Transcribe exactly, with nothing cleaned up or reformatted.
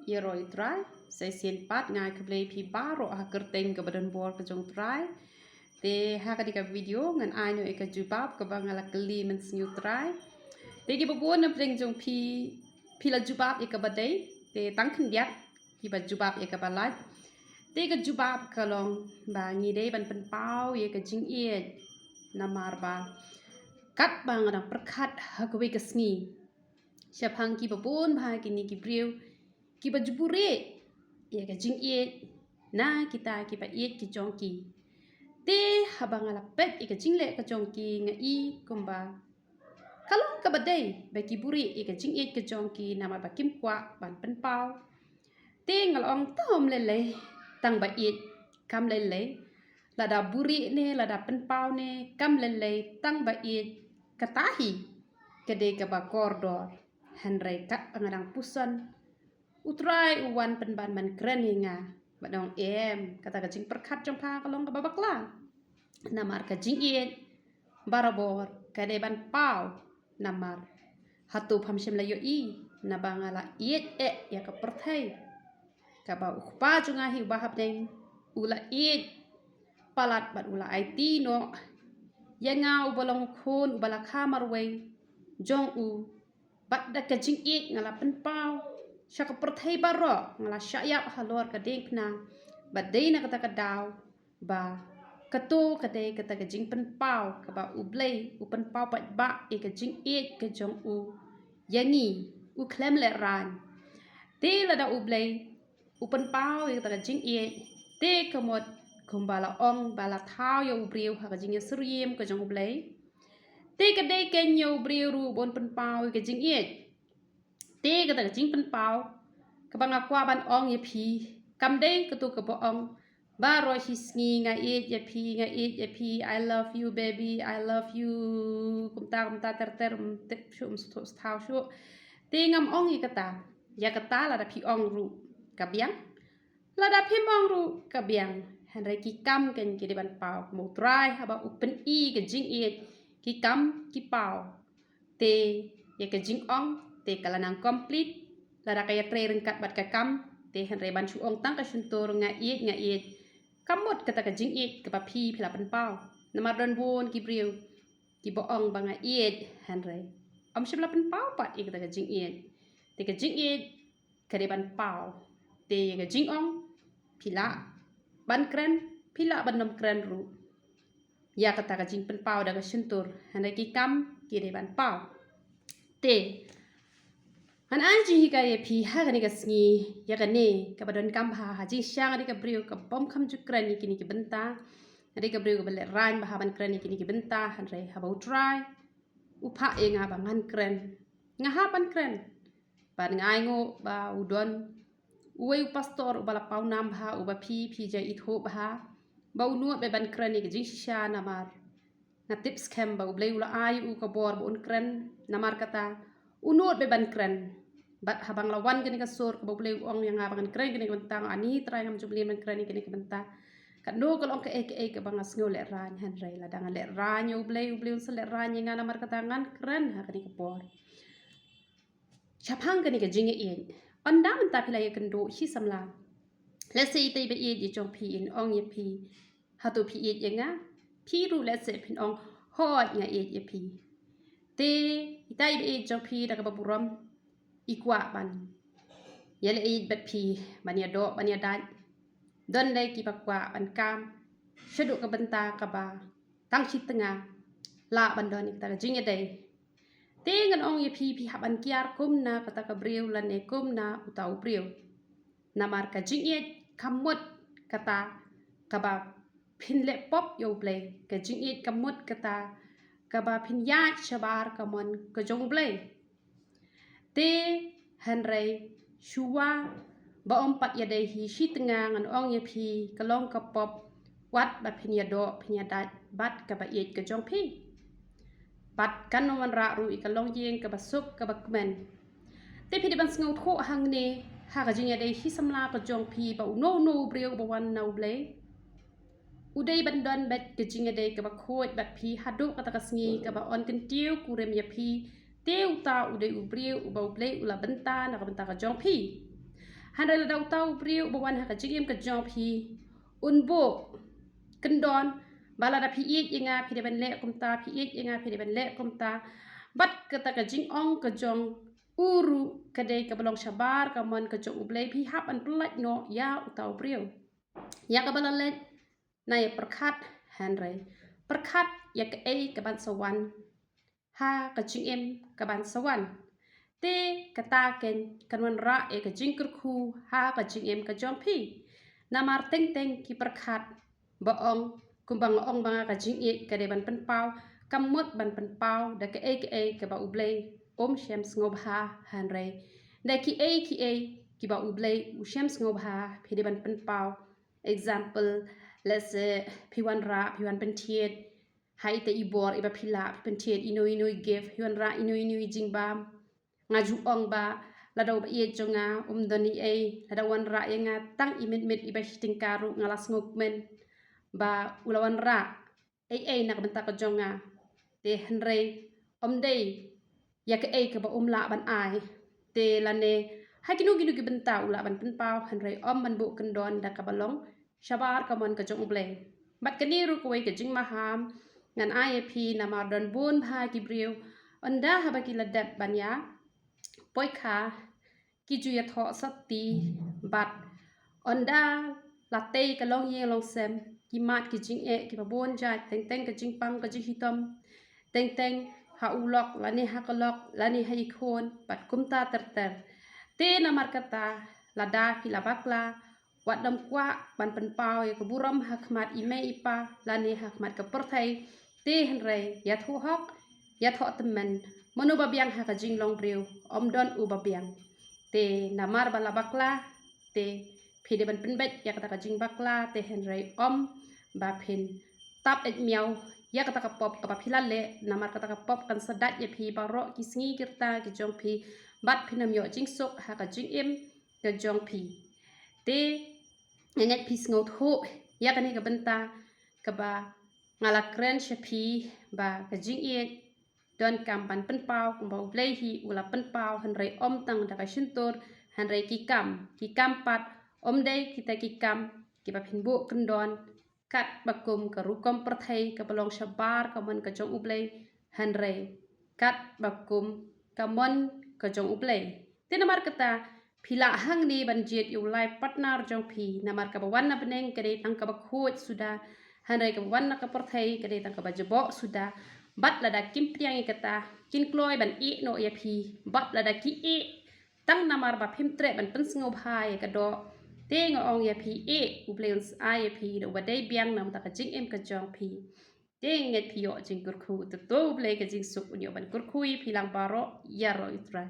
Ïaroh ïa u Trai. Sa shisien pat nga ai khublei ïa phi baroh ha ka kyrteng kaba donbor ka jong u Trai. Te ha kane ka video ngan ai noh ïa ka jubab kaba nga la kylli mynsngi u Trai. Te kiba bun na pdeng jong phi, phi la jubab ïa kaba dei. Te tang khyndiat kiba jubab ïa kaba lait. Te ka jubab ka long ba ngi dei ban pynpaw ïa ka jingïeit. Namar ba katba nga dang pyrkhat ha kawei ka sngi, shaphang kiba bun bha kine ki briew kiba ju buhrieh ïa ka jingïeit na kita kiba ïeit ki jong ki. Te haba nga la peit ïa ka jingleh ka jong ki, nga i kumba ka long kaba dei ba ki buhrieh ïa ka jingïeit ka jong ki namar ba kim kwah ban pynpaw. Te nga la ong, to ym lei lei tang ba ïeit, kam lei lei. Lada buhrieh ne, lada pynpaw ne, kam lei lei tang ba ïeit, kata hi ka dei kaba kordor. Hynrei katba nga dang puson, u Trai u wan pynban ban kren ïa nga. Bad nga ong, em, kata ka jingpyrkhat jong pha ka long kaba bakla. Namar ka jingïeit barabor ka dei ban paw. Namar hato pham shym la ïohi, naba nga la ïeit eh ïa ka pyrthei. Kaba u Kpa jong nga hi uba ha bneng u la ïeit palat bad u la aiti noh ïa nga uba long u khun uba la kha marwei jong u. Bad da ka jingïeit nga la pynpaw sha ka pyrthei baroh, nga la shah ïap halor ka diengphna. Bad dei na kata ka daw ba kato ka dei kata ka jingpynpaw kaba U Blei u pynpaw paidbah ïa ka jingïeit ka jong u ïa ngi, u khlem lehraiñ. Te lada U Blei u pynpaw ïa kata ka jingïeit, te ka mut kumba la ong ba la thaw ïa u briew ha ka jingïasyriem ka jong U Blei. Te ka dei kein ïa u briew ruh ban pynpaw ïa ka jingïeit. Te kata ka jingpynpaw kaba nga kwah ban ong ïa phi, kam dei kato kaba ong baroh shi sngi, nga ïeit ïa phi, nga ïeit ïa phi, I love you baby, I love you, kumta kumta ter ter, ym tip shuh, ym sngewthuh shuh. Te ngam ong ïa kata. Ïa kata lada phi ong ruh ka biang, lada phim ong ruh ka biang. Hynrei ki kam kein ki dei ban paw. Kumba U Trai haba u pyni ka jingïeit, ki kam ki paw. Te ïa ka jingong te ka la nang complete lada ka ïatrei ryngkat bad ka kam. Te hynrei ban shu ong tang ka shyntur nga ïeit, nga ïeit, kam mut kata ka jingïeit kaba phi, phi la pynpaw. Namar don bun ki briew kiba ong ba nga ïeit, hynrei ym shym la pynpaw pat ïa kata ka jingïeit. Te ka jingïeit ka dei ban paw. Te ïa ka jingong phi lah ban kren, phi lah ban ym kren ruh ïa kata ka jingpynpaw da ka shyntur, hynrei ki kam ki dei ban paw. Te ngan ai jinghikai ïa phi ha kane ka sngi ïa kane kaba donkam bha ha jingshisha. Nga dei ka briew kaba ym kham ju kren ïa kine ki bynta. Nga dei ka briew kaba lehraiñ bha ban kren ïa kine ki bynta, hynrei haba U Trai u phah ïa nga ba ngan kren, nga hap ban kren. Bad nga ainguh ba u don uwei u pastor uba la pawnam bha, uba phi, phi ju ithuh bha, ba u nud beit ban kren ïa ka jingshisha. Namar nga tip skhem ba U Blei u la ai u ka bor ba un kren. Namar kata u nud beit ban kren. Bad haba nga la wan kane ka sur kaba U Blei u ong ïa nga ba ngan kren kane ka bynta, nga ong, ani Trai, ngam ju mlien ban kren ïa kane ka bynta. Katno ka long kaei kaei kaba nga sngew lehraiñ, hynrei lada nga lehraiñ ïa U Blei, U Blei un sa lehraiñ ïa nga. Namar kata ngan kren ha kane ka por shaphang kane ka jingïeit. Ynda mynta phi la ïakynduh shi samla, lehse itei ba ïeit ïa jong phi in ong ïa phi, hato phi ïeit ïa nga? Phi ruh lehse phin ong, hooid, nga ïeit ïa phi. Te itei ba ïeit jong phi da kaba burom i kwah ban ïaleh ïeit bad phi, ban ïadoh ban ïadait. Don lei kiba kwah ban kam shaduh ka bynta kaba tang shi tnga lah ban don ïa kata ka jingïadei. Te ngan ong ïa phi, phi hap ban kiar kum na kata ka briew lane kum na uta u briew. Namar ka jingïeit kam mut kata kaba phin leh pop ïa U Blei. Ka jingïeit kam mut kata kaba phin ïaid shabar ka mon ka jong U Blei. Te hynrei shuwa ba ym pat ïadei hi shi tnga, ngan ong ïa phi, ka long ka pop wat ba phin ïadoh phin ïadait bad kaba ïeit ka jong phi. Bad kan ym wanrah ruh ïa ka longïing kaba suk kaba kmen. Te phi dei ban sngewthuh hangne ha ka jingïadei shi samla ka jong phi ba uno uno u briew uba wan na U Blei u dei ban don beit ka jingïadei kaba khuid bad phi haduh kata ka sngi kaba yn kyntiew kurim ïa phi. Te uta u dei u briew uba U Blei u la bynta na ka bynta ka jong phi. Hynrei lada uta u briew ba wan ha ka jingim ka jong phi un buh kyndon ba lada phi ïeit ïa nga phi dei ban leh kumta, phi ïeit ïa nga phi dei ban leh kumta, bad kata ka jingong ka jong u ruh ka dei kaba long shabar ka mon ka jong U Blei, phi hap ban pyllait noh ïa uta u briew. Ïa kaba la leit na ïa pyrkhat, hynrei pyrkhat ïa kaei kaban sa wan ha ka jingim kaban sa wan. Te kata keiñ kan wanrah ïa ka jingkyrkhu ha ka jingim ka jong phi. Namar teng teng ki pyrkhat ba ong, kumba nga ong ba nga ka jingïeit ka dei ban pynpaw, kam mut ban pynpaw da kaei kaei kaba U Blei um shem sngewbha, hynrei da kiei kiei kiba U Blei u shem sngewbha phi dei ban pynpaw. Example, let's say, phi wanrah, phi wan pynthied ha ita i bor iba phi lah, phi pynthied ino ino i gift, phi wanrah ino ino i jingbam. Nga ju ong ba lada uba ïeit jong nga um don ei ei, lada u wanrah ïa nga tang i miet miet iba shi tyngka ruh nga la sngewkmen ba u la wanrah ei ei na ka bynta ka jong nga. Te hynrei ym dei ïa kaei kaba um lah ban ai. Te lane ha kino kino ki bynta u lah ban pynpaw, hynrei ym ban buh kyndon da kaba long shabar ka mon ka jong U Blei. Bad kane ruh kawei ka jingmaham ngan ai ïa phi, namar don bun bha ki briew ynda haba ki la dep ban ïa poikha ki ju ïathoh sati, bad ynda la tei ka longïing longsem ki mad ki jingeh kiba bun jait, teng teng ka jingpang ka jinghitom, teng teng ha u lok lane ha ka lok lane ha i khun bad kumta ter ter. Te namar kata lada phi la bakla, wat nym kwah ban pynpaw ïa ka burom ha khmat i mei i pa lane ha khmat ka pyrthei. Te hynrei ïathuh hok, ïathuh tymmen, mano ba biang ha ka jinglong briew? Ym don uba biang. Te namar ba la bakla, te phi dei ban pynbeit ïa kata ka jingbakla, te hynrei ym ba phin tap eit miaw ïa kata ka pop kaba phi la leh, namar kata ka pop kan sa dait ïa phi baroh ki sngi ki rta ki jong phi, bad phin nym ïoh jingsuk ha ka jingim ka jong phi. Te nga ngeit phi sngewthuh ïa kane ka bynta kaba nga la kren sha phi, ba ka jingïeit donkam ban pynpaw kumba U Blei hi u la pynpaw, hynrei ym tang da ka shyntur, hynrei ki kam, ki kam pat, ym dei kita ki kam kiba phin buh kyndon katba kum ka rukom pyrthei kaba long shabar ka mon ka jong U Blei, hynrei katba kum ka mon ka jong U Blei. Te namar kata phi lah hangne ban jied ïa u life partner jong phi, namar kaba wan na bneng ka dei tang kaba khuid suda, hynrei kaba wan na ka pyrthei ka dei tang kaba jaboh suda. Bad lada kim pdiang ïa kata, kin kloi ban ïeh noh ïa phi. Bad lada ki ïeh tang namar ba phim treh ban pynsngewbha ïa ka doh, te nga ong ïa phi, eh, U Blei un sa ai ïa phi da uba dei biang na ka bynta ka jingim ka jong phi. Te nga ngeit phi ïoh jingkyrkhu, to to U Blei ka jingsuk un ïoh ban kyrkhu ïa phi lang baroh. Ïaroh Ïthuh.